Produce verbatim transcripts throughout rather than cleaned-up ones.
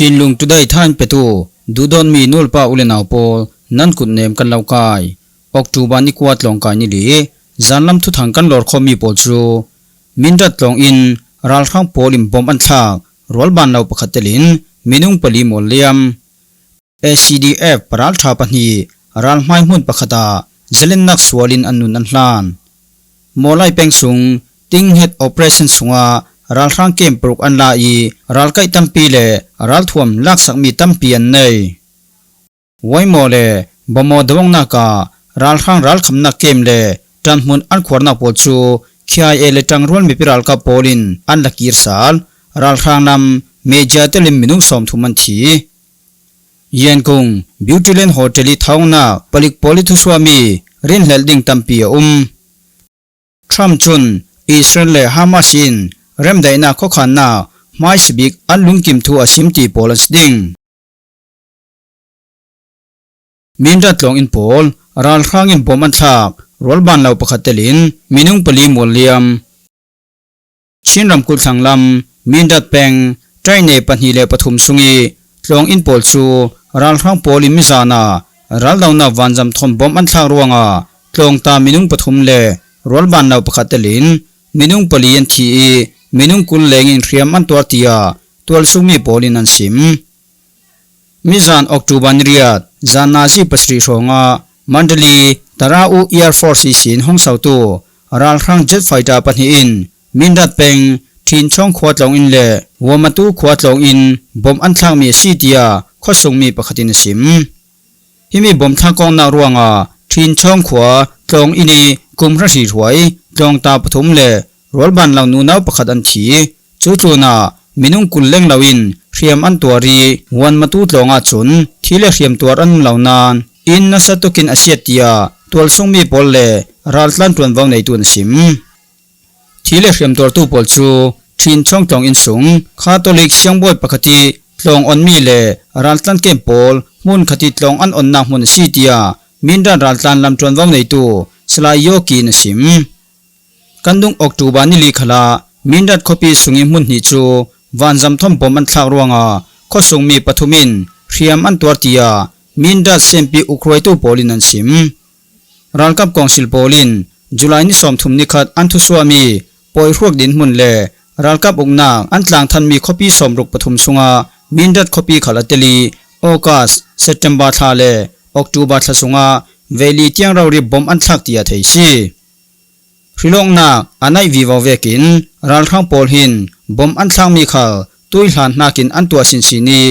Chinlung Today thain petu duhdawtmi nu le pa u le nau pawl, nan kutnem kan lo kai. October ni kua tlawngkai ni li, zanlam thuthang kan lawrkhawmmi pawl chu Mindat tlawngin ralhrang pawl in bawm an thlak, rualban lo pakhat telin minung pali mual liam. A C D F paralṭha pahnih ralhmai hmun pakhatah zalennak sualin an nun an hlan. Mawlai peng sung Tinghet operation sungah ralhrang kem paruk an la i, ralkaih tampi le ralthuam laksakmi tampi an nei. Waimaw le Bamaw dawngnak ah ralhrang ralkhamnak kem le ṭanhmun an khuarnak pawl chu K I A le ṭangrual mipi ralkap pawlin an la kir sal. Ralhrang lam media telin minung sawmthum an thi. Yangon Beautyland Hotel i thawngnah palik pawl i thusuahmi rinhlelh ding tampi a um. Trump cun Israel le Hamas in remdaihnak khuakhannak hmaisabik an lungkim thu a sim ti pawl an si ding. Mindat tlawng inn pawl ralhrang in bawm an thlak, rualban lo pakhat telin minung pali mual liam. Chin ramkulh thlang lam Mindat peng Tainei pahnih le pathum sung i tlawng inn pawl cu ralhrang pawl in mizan ah raldonak vanzam thawn bawm an thlak ruangah tlawngta minung pathum le rualban lo pakhat telin minung pali an thi i, minung kul lengin hriam an tuar tiah tualsungmi pawl in an sim. Mizan October ni riat zan nazi pasarih hrawngah Mandalay Tarau Air Force ihsin hong sautu ralhrang jet fighter pahnih in Mindat peng Ṭhinchawng khua tlawng inn le Wamatu khua tlawng inn bawm an thlakmi a si tiah khuasungmi pakhat in a sim. Himi bawm thlak kawknak ruangah Ṭhinchawng khua tlawng inn i kum hra hrihruai tlawngta pathum le rualban lo nunau pakhat an thi. Cu tlunah minung kul leng loin hriam an tuar i, Wamatu tlawng ahcun thi le hriam tuar an um lo nain inn nasa tukin a siat tiah tualsungmi pawl le raltlan ṭuanvo neitu an sim. Thi le hriam tuartu pawl cu Ṭhinchawng tlawng inn sung Catholic siangbawi pakhat i tlawng onmi le raltlan kem pawl hmun khat i tlawng an onnak hmun a si tiah Mindat raltlan lam ṭuanvo neitu Salai Yoki in a sim. Kan dung October ni li khalah Mindat khuapi sung i hmun hnih cu vanzam thawn bawm an thlak ruangah khuasungmi pathum in hriam an tuar tiah Mindat sempi ukhruaitu pawl in an sim. Ralkap kawngsil pawl in July ni sawmthum ni khat an thusuahmi pawihruak dinhmun le ralkap uknak an tlangthanmi khuapi sawmruk pathum sungah Mindat khuapi khal a tel i, August, September thla le October thla sungah veili tiang rori bawm an thlak tiah thei si. Hrilawknak a naih vivo vekin ralhrang pawl hin bawm an thlakmi khal tuihlan hnakin an tuah sinsin i,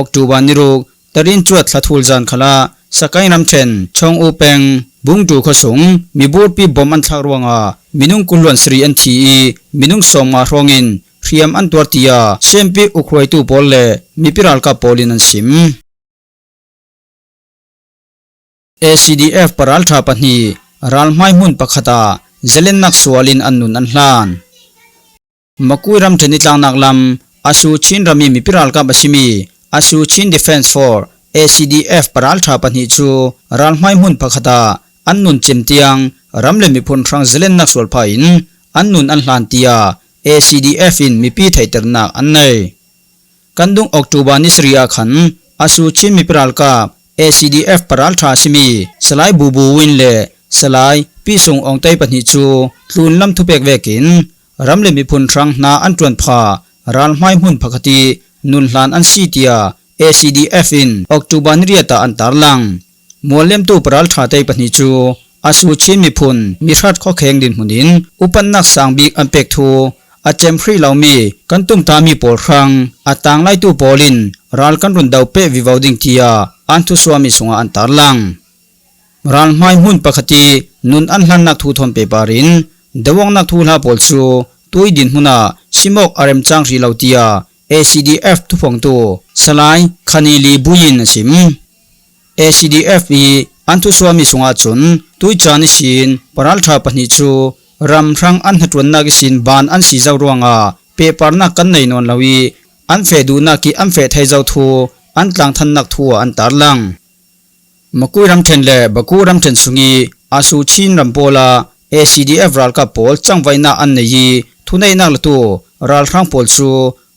October ni ruk tarin cuat thla thul zan khalah Sakaing ramṭhen Chawng U peng Bungtu khuasung miburpi bawm an thlak ruangah minung kul hluan sarih an thi i, minung sawmnga hrawngin hriam an tuar tiah sempi ukhruaitu pawl le mipi ralkap pawl in an sim. A C D F paralṭha pahnih ralhmai hmun pakhatah zalennak sualin an nun an hlan. Makui ramṭhen i tlangnak lam Asu Chin ram i mipi ralkap a simi Asu Chin Defence Force, A C D F paralṭha pahnih cu ralhmai hmun pakhatah an nun cim tiang ram le miphun hrang zalennak sual pha in an nun an hlan tiah A C D F in mipi theihternak an nei. Kan dung October ni sarih ah khan Asu Chin mipi ralkap A C D F paralṭha a simi Salai Bubu Win le Salai Pi Sung Awng Tei pahnih cu tlunlam thupek vekin ram le miphun hrang hna an ṭuan pha ralhmai hmun pakhat i nun hlan an si tiah A C D F in October ni riat ah an tarlang. Mualliamtu paralṭha tei pahnih cu Asu Chin miphun mihrat khuakheng dinhmun in upatnak sang bik an pek thu a cem hrih lomi kan tumtami pawl hrang a tanglaitu pawl in ral kan run do peh vivo ding tiah an thusuahmi sungah an tarlang. Ralhmai hmun pakhat i nun an hlannak thu thawn pehpar in doawknak thuhla pawl cu tui dinhmun ah simawk a remcang hrih lo tiah A C D F thuphongtu Salai Khanili Bui in a sim. A C D F i an thusuahmi sungah cun tui caan ihsin paralṭha pahnih cu ram hrang an hnaṭuannak ihsin ban an si zo ruangah pehparnak kan nei nawn lo i, an feh duhnak i an feh thei zo thu an tlangthannak thu ah an tarlang. Makui ramṭhen le Baku ramṭhen sung i Asu Chin ram pawl ah A C D F ralkap pawl cangvaihnak an nei i, thuneihnak latu ralhrang pawl cu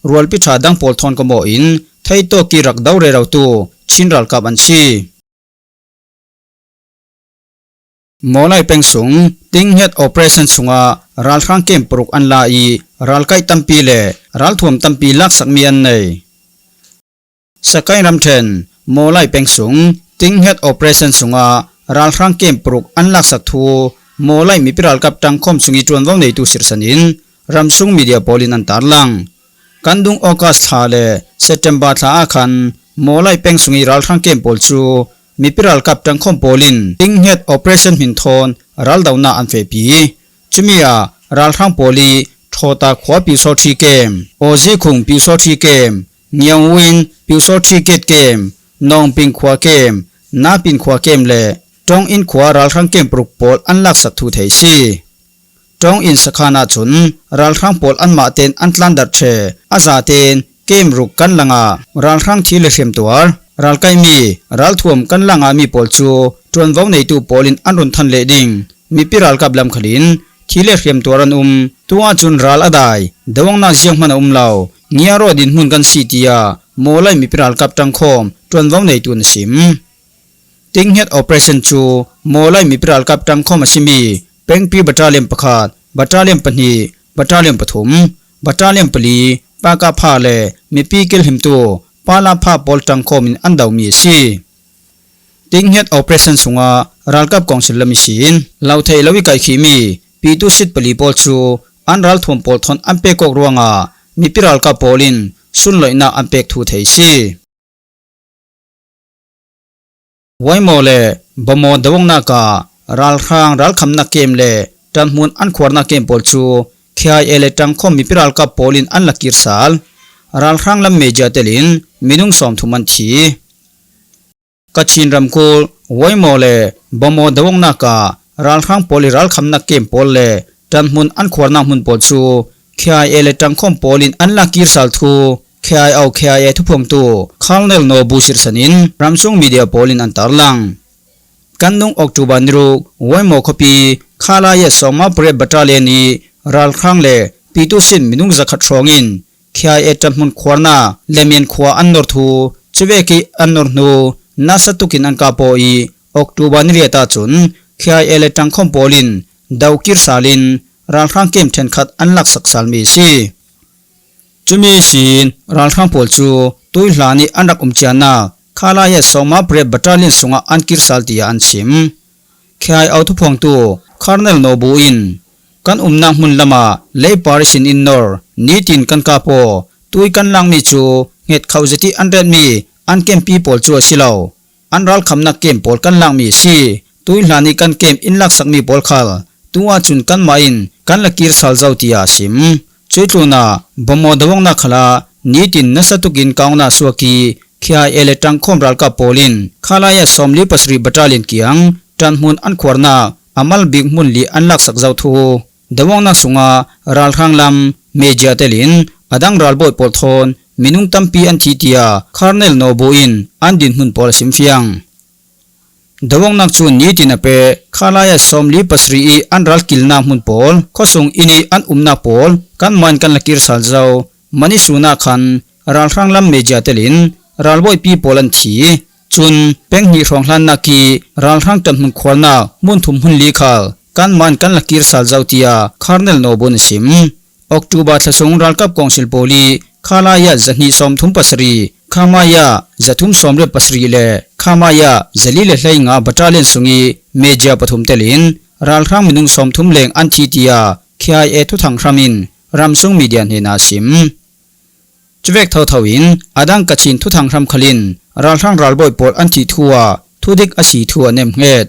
rualpi ṭha dang pawl thawn kawmawh in hei tawk i rak do rerotu Chin ralkap an si. Mawlai peng sung Tinghet operation sungah ralhrang kem paruk an la i ralkaih tampi le ralthuam tampi laksak mi an nei. Sakaing ramṭhen Mawlai peng sung Tinghet operation sungah ralhrang kem paruk an laksak thu Mawlai mipi ralkap ṭangkhawm sung i ṭuanvo neitu sirsanin ramsung media pawlin an tarlang. Kan dung August thla le September thla ah khan Mawlai peng sung i ralhrang kem pawl cu mipi ralkap ṭangkhawm pawlin Tinghet operation hmin thawn raldona an fehpi. Cumi ah ralhrang pawl i Thawta khua Piusawṭhi kem, Awzi khung Piusawṭhi kem, Ngiaungwin Piusawṭhi gate kem, Nawngping khua kem, Napin khua kem le Ṭawngin khua ralhrang kem paruk pawl an laksak thu thei si. Ṭawngin sakhan ahcun ralhrang pawl anmah tein an tlandarh ṭheh, a zatein kem ruk kan langah ralhrang thi le hriamtuar, ralkaihmi, ralthuam kan langah mi pawl cu ṭuanvo neitu pawlin an run than leh ding. Mipi ralkap lam khalin thi le hriamtuar an um. Tu ahcun ral a dai, doawknak zianghman a um lo, ngiarawt dinhmun kan si, tiah Mawlai mipi ralkap ṭangkhawm ṭuanvo neitu na sim. Tinghet operation cu Mawlai mipi ralkap ṭangkhawm a simi pengpi battalion pakhat, battalion pahnih, battalion pathum, battalion pali, pakapha le mipi kilhimtu palapha pawl ṭangkhawm in an domi a si. Tinghet operation sungah ralkap kawngsil lam ihsin lo theih lo i kaihkhihmi pitu sit pali pawl cu an ralthuam pawl thawn an pek awk ruangah mipi ralkap pawl in sunloihnak an pek thu thei si. Waimo le Bamaw doawknak ah ralhrang ralkhamnak kem le ṭanhmun an khuarnak kem pawl cu K I A le ṭangkhawm mipi ralkap pawl in an la kir sal. Ralhrang lam media telin minung sawmthum an thi. Kachin ramkulh Waimo le Bamaw doawknak ah ralhrang pawl i ralkhamnak kem pawl le ṭanhmun an khuarnak hmun pawl cu K I A le ṭangkhawm pawl in an la kir sal thu K I O K I A thuphuangtu Colonel Naw Bu sirsanin ramsung media pawl in an tarlang. Kan nung October ni ruk Waimo khuapi Khalaya sawmnga pariat battalion i ralhrang le pitu sin minung zakhat hrawngin K I A ṭanhmun khuarnak Lemian khua an nor thu, cuvek i an nor hnu nasa tukin an kap aw i October ni riat ahcun K I A le ṭangkhawm pawl in do kir salin ralhrang kem ṭhenkhat an laksak salmi a si. Cumi ihsin ralhrang pawl cu tuihlan i an rak um ciannak Khalaya sawmnga pariat battalion sungah an kir sal, tiah an sim. K I O thuphuangtu Colonel Naw Bu in, kan umnak hmun lamah leipar ihsin in nor nitin kan kap aw, tui kan lakmi cu hnget khoh zet i an retmi an kempi pawl cu a si lo. An ralkhamnak kem pawl kan lakmi a si. Tuihlan i kan kem in laksakmi pawl khal tu ahcun kanmah in kan la kir sal zo, tiah a sim. Cuih tlunah Bamaw doawknak khalah nitin nasa tukin kaungna suak i K I A le ṭangkhawm ralkap pawl in Khalaya sawmli pasarih battalion kiang ṭanhmun an khuarnak a mal bik hmun li an laksak zo thu, doawknak sungah ralhrang lam media telin a dang ralbawi pawl thawn minung tampi an thi, tiah Colonel Naw Bu in an dinhmun pawl a simfiang. Doawknak cu nitin a peh. Khalaya sawmli pasarih i an ralkilnak hmun pawl, khuasung inn i an umnak pawl kanmah in kan la kir sal zo. Mani sun ah khan ralhrang lam media telin ralbawipi pawl an thi. Cun peng hnih hrawng hlannak i ralhrang ṭanhmun khuarnak hmun thum hmun li khal kanmah in kan la kir sal zo, tiah Colonel Naw Bu in a sim. October thla sung ralkap kawngsil pawl i Khalaya zahnih sawmthum pasarih, Khamaya zathum sawmriat pasarih le Khamaya zali le hleinga battalion sung i media pathum telin ralhrang minung sawmthum leng an thi, tiah K I A thuthang hram in ramsung media hnenah a sim. Cuvek thotho in a dang Kachin thuthang hram khal in ralhrang ralbawi pawl an thih thu ah thudik a si thu a nemhnget.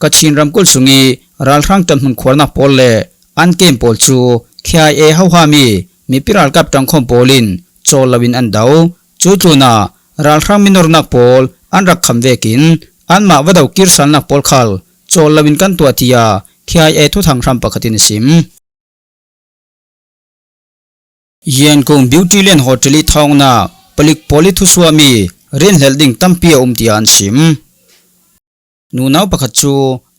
Kachin ramkulh sung i ralhrang ṭanhmun khuarnak pawl le an kem pawl cu K I A hohami mipi ralkap ṭangkhawm pawl in cawl loin an do. Cuih tlunah ralhrang minornak pawl an rak kham vekin anmah va do kir salnak pawl khal cawl loin kan tuah, tiah K I A thuthang hram pakhat in a sim. Yangon Beauty Land Hotel i thawngnah palik pawl i thusuahmi rianhlelh ding tampi a um, tiah an sim. Nunau pakhat cu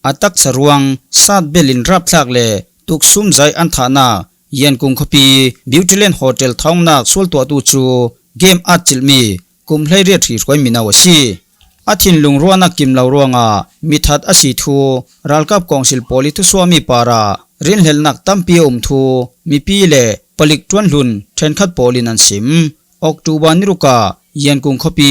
a taksa ruang sat bel in rapthlak le tuksum zai an thahnak Yangon khuapi Beauty Land Hotel thawngnak sualtuahtu cu game at cilhmi kum hleiriat hrihruai mino a si. A thinlung ruahnak kim lo ruangah mithat a si thu ralkap kawngsil pawl ih thusuahmi parah rinhlelhnak tampi a um thu mipi le palik ṭuanhlun ṭhenkhat pawl in an sim. October ni ruk ah Yangon khuapi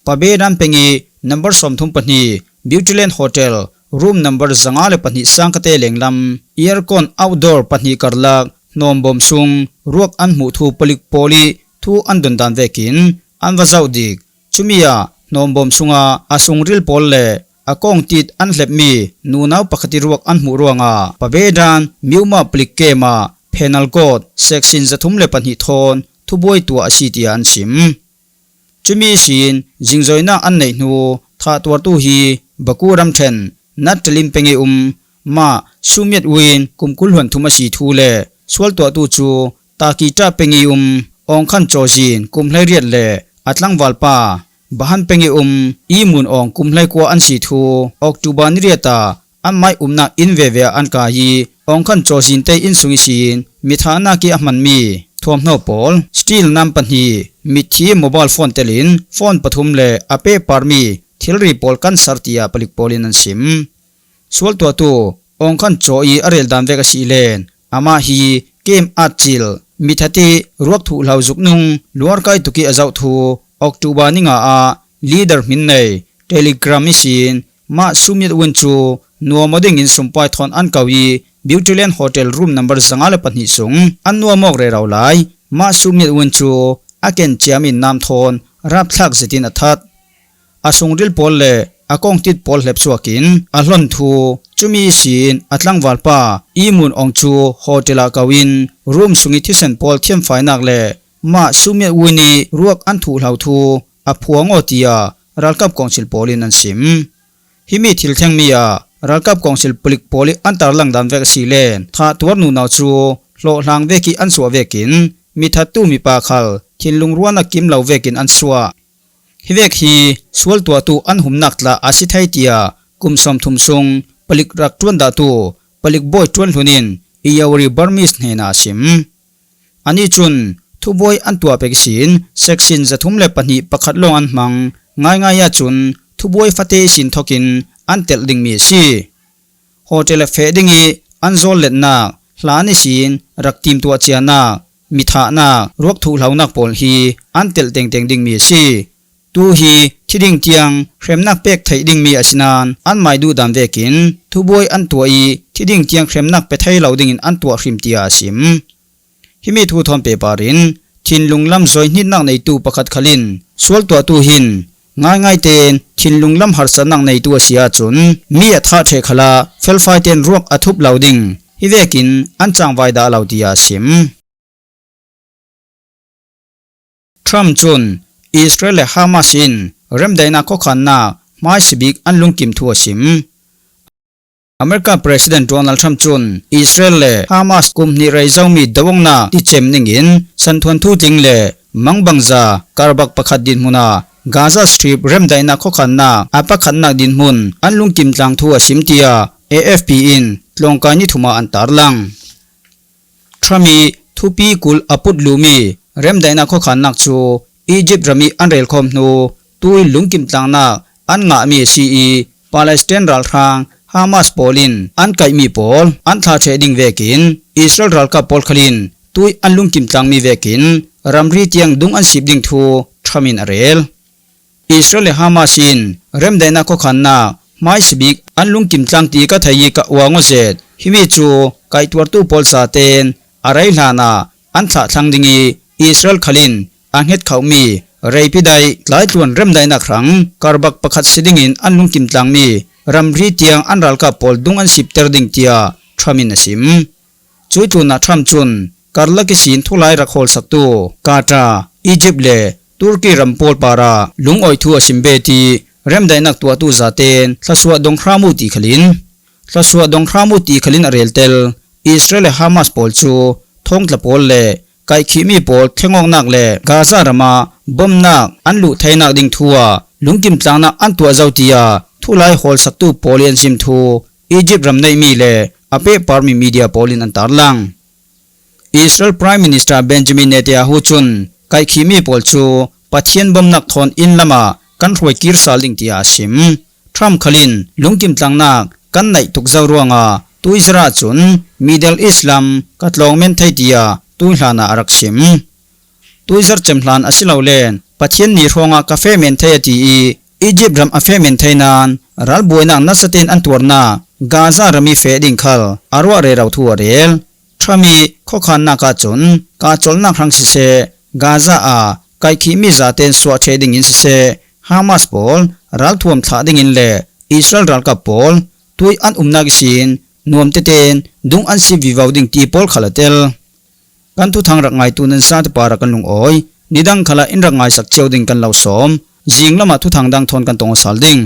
Pabedan peng ih number sawmthum pahnih Beautyland Hotel room number zanga le pahnih sangkate lenglam aircon outdoor pahnih karlak hnawmbawm sung ruak an hmuh thu palik pawl ih thu an don dan vekin an va zoh dik. Cumi ah hnawmbawm sungah a sungril pawl le a kawngtit an hlepmi nunau pakhat ih ruak an hmuh ruangah Pabedan Miuma palik kem ah penal code section zathum le pahnih thawn thubuai tuah a si tiah an sim. Cumi ihsin zingzawinak an neih hnu thahtuartu hi Baku ramṭhen Nattalin peng ih um Ma Sumyat Win kum kul hluan thum a si thu le sualtuahtu cu Takita peng ih um Aung Khan Cawzin kum hleiriat le a tlangvalpa Bahan peng ih um Imun Aung kum hleikua an si thu October ni riat ah anmai umnak inn veve ah an kai ih Aung Khan Cawzin te inn sung ihsin mithahnak ih a hmanmi thuamhnaw pawl steel nam pahnih, mitthi mobile phone telin phone pathum le a pehparmi thilri pawl kan ser tiah palik pawl in an sim. Sualtuahtu Aung Khan Caw ih a rel dan vek a si len amah hi kem at cilh, mithat ih ruak thuhlau zuk nung luarkai tuk ih a zoh thu October ni nga ah leader hmin nei Telegram ihsin Ma Sumyat Win cu nuam aw dingin sumpai thawn an ko ih Beautyland Hotel room number zanga le pahnih sung an nuam awk rero lai. Ma Sumyat Win cu a ken ciami nam thawn rapthlak zetin a that. A sungril pawl le a kawngtit pawl hlep suak in a hlon thu, cumi ihsin a tlangvalpa Imun Aung cu hotel ah ko in room sung ih thisen pawl thiamfainak le Ma Sumyat Win ih ruak an thuhlau thu a phuang aw tiah ralkap kawngsil pawl in an sim. Himi thil thlengmi ah ralkap kawngsil palik pawl ih an tarlang dan vek a si len thahtuar nunau cu hlawhhlang vek ih an suah vekin mithattu mipa khal thinlung ruahnak kim lo vekin an suah. Hivek hi sualtuahtu an humnak tla a si thei tiah kum sawmthum sung palik rak ṭuan dahtu palik bawi ṭuanhlun in Irrawaddy Burmese hnenah a sim. Anih cun thubuai an tuah pek ihsin section zathum le pahnih pakhat lawng an hmang. Ngaingai ahcun thubuai fate ihsin thokin an telh dingmi a si. Hotel ah feh ding ih an zawlletnak, hlan ihsin rak timtuah cianak, mithahnak, ruak thuhlonak pawl hi an telh tengteng dingmi a si. Tu hi thi ding tiang hremnak pek theih dingmi a si nain anmai duh dan vekin thubuai an tuah ih thi ding tiang hremnak pe thei lo dingin an tuah hrim tiah a sim. Himi thu thawn pehpar in thinlung lam zawihnitnak neitu pakhat khal in sualtuahtu hin ngaingai tein thinlung lam harsatnak neitu a si ahcun mi a thah ṭheh khalah felfai tein ruak a thup lo ding, hi vekin an cangvai dah lo tiah a sim. Trump cun Israel le Hamas in remdaihnak khuakhannak hmaisabik an lungkim thu a sim. America President Donald Trump cun Israel le Hamas kum hnih rei zomi doawknak ticem ningin santhuanthu tling le mangbangza karbak pakhat dinhmun ah Gaza Strip remdaihnak khuakhannak a pakhatnak dinhmun an lungkim tlang thu a sim tiah A F P in tlawngkai ni thum ah an tarlang. Trump ih thupi kul a put luhmi remdaihnak khuakhannak cu Egypt ram ih an relkhawm hnu tui lungkim tlangnak an ngahmi a si ih Palestine ralhrang Hamas pawl in an kaihmi pawl an thlah ṭheh ding vekin Israel ralkap pawl khal in tui an lungkim tlangmi vekin ramri tiang dung an sip ding thu Trump in a rel. Israel le Hamas in remdaihnak khuakhannak hmaisabik an lungkim tlang ti ka thei ih ka uang aw zet. Himi cu kaihtuartu pawl zaten a rei hlanah an thlah thlang ding ih Israel khal in a hnget khauhmi reipi daih tlaitluan remdaihnak hrang karbak pakhat si dingin an lungkim tlangmi ramri tiang an ralkap pawl dung an sipter ding tiah Trump in a sim. Cuih tlunah Trump cun karlak ihsin thulai rak hawlsaktu Qatar, Egypt le Turkey ram pawl parah lungawih thu a sim bet ih remdaihnak tuahtu zaten thlasuah dong hram uh ti khalin, thlasuah dong hram uh ti khalin a reltel. Israel le Hamas pawl cu thawngtla pawl le kaihkhihmi pawl thlengawknak le Gaza ram ah bomnak an luh theinak ding thu ah lungkim tlangnak an tuah zo tiah thulai hawlsaktu pawl ih an sim thu Egypt ram neihmi le a pehparmi media pawl in an tarlang. Israel Prime Minister Benjamin Netanyahu cun kaihkhih mi pawl cu Pathian bomnak thawn inn lamah kan hruai kir sal ding, tiah a sim. Trump khal in lungkim tlangnak kan neih tuk zo ruangah tuizarah cun Middle East lam ka tlawng men thei, tiah tuihlan ah a rak sim. Tuizar cem hlan a si lo len Pathian ni hrawngah ka feh men thei a ti i, Egypt ram a feh men thei nain ralbuainak nasa tein an tuarnak Gaza ram i feh ding khal a ruah rero thu a rel. Trump i khuakhannak ahcun kaa colhnak hrang siseh, Gaza ah kaihkhihmi zaten suah ṭheh dingin siseh, Hamas pawl ralthuam thlah dingin le Israel ralkap pawl tui an umnak ihsin nuam tetein dung an si vivo ding ti pawl khal a tel. Kan thuthang rak ngaitu nan zate par ah kan lungawi. Nidang khalah in rak ngaisak cio ding kan lo sawm. Zing lamah thuthang dang thawn kan tong aw sal ding.